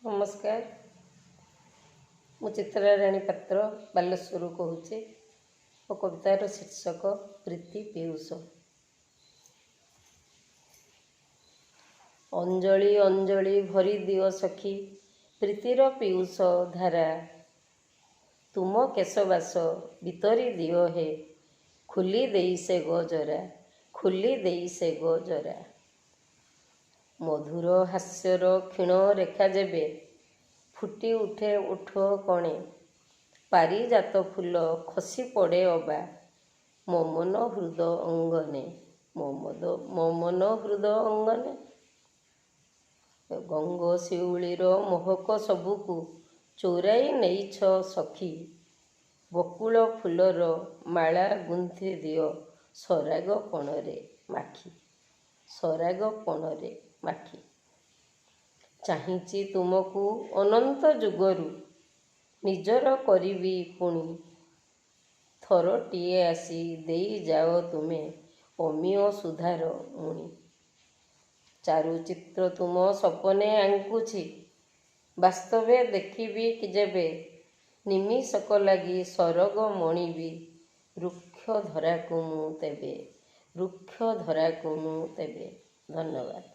ନମସ୍କାର, ମୁଁ ଚିତ୍ରାରାଣୀ ପାତ୍ର, ବାଲେଶ୍ୱରରୁ କହୁଛି। ମୋ କବିତାର ଶୀର୍ଷକ ପ୍ରୀତି ପୀୟୂଷ। ଅଞ୍ଜଳି ଅଞ୍ଜଳି ଭରି ଦିଅ ସଖୀ ପ୍ରୀତିର ପୀୟୂଷ ଧାରା, ତୁମ କେଶବାସ ବିତରି ଦିଅ ହେ, ଖୋଲି ଦେଇ ସେ ଗଜରା, ଖୋଲି ଦେଇ ସେ ଗଜରା। ମଧୁର ହାସ୍ୟର କ୍ଷୀଣ ରେଖା ଯେବେ ଫୁଟି ଉଠେ ଓଠ କଣେ, ପାରିଜାତ ଫୁଲ ଖସି ପଡ଼େ ଅବା ମୋ ମନ ହୃଦ ଅଙ୍ଗନେ, ମୋ ମନ ହୃଦ ଅଙ୍ଗନେ। ଗଙ୍ଗ ଶିଉଳିର ମହକ ସବୁକୁ ଚୋରାଇ ନେଇଛ ସଖୀ, ବକୁଳ ଫୁଲର ମାଳା ଗୁନ୍ଥି ଦିଅ ସରାଗ ପଣରେ ମାଖି, ସରାଗ ପଣରେ ମାଖି। ଚାହିଁଛି ତୁମକୁ ଅନନ୍ତ ଯୁଗରୁ ନିଜର କରିବି ପୁଣି, ଥରଟିଏ ଆସି ଦେଇଯାଅ ତୁମେ ଅମିୟ ସୁଧାର ମୁଣି। ଚାରୁଚିତ୍ର ତୁମ ସପନେ ଆଙ୍କୁଛି, ବାସ୍ତବେ ଦେଖିବି ଯେବେ, ନିମିଷକ ଲାଗି ସରଗ ମଣିବି ରୁକ୍ଷ ଧରାକୁ ମୁଁ ତେବେ, ରୁକ୍ଷ ଧରାକୁ ମୁଁ ତେବେ। ଧନ୍ୟବାଦ।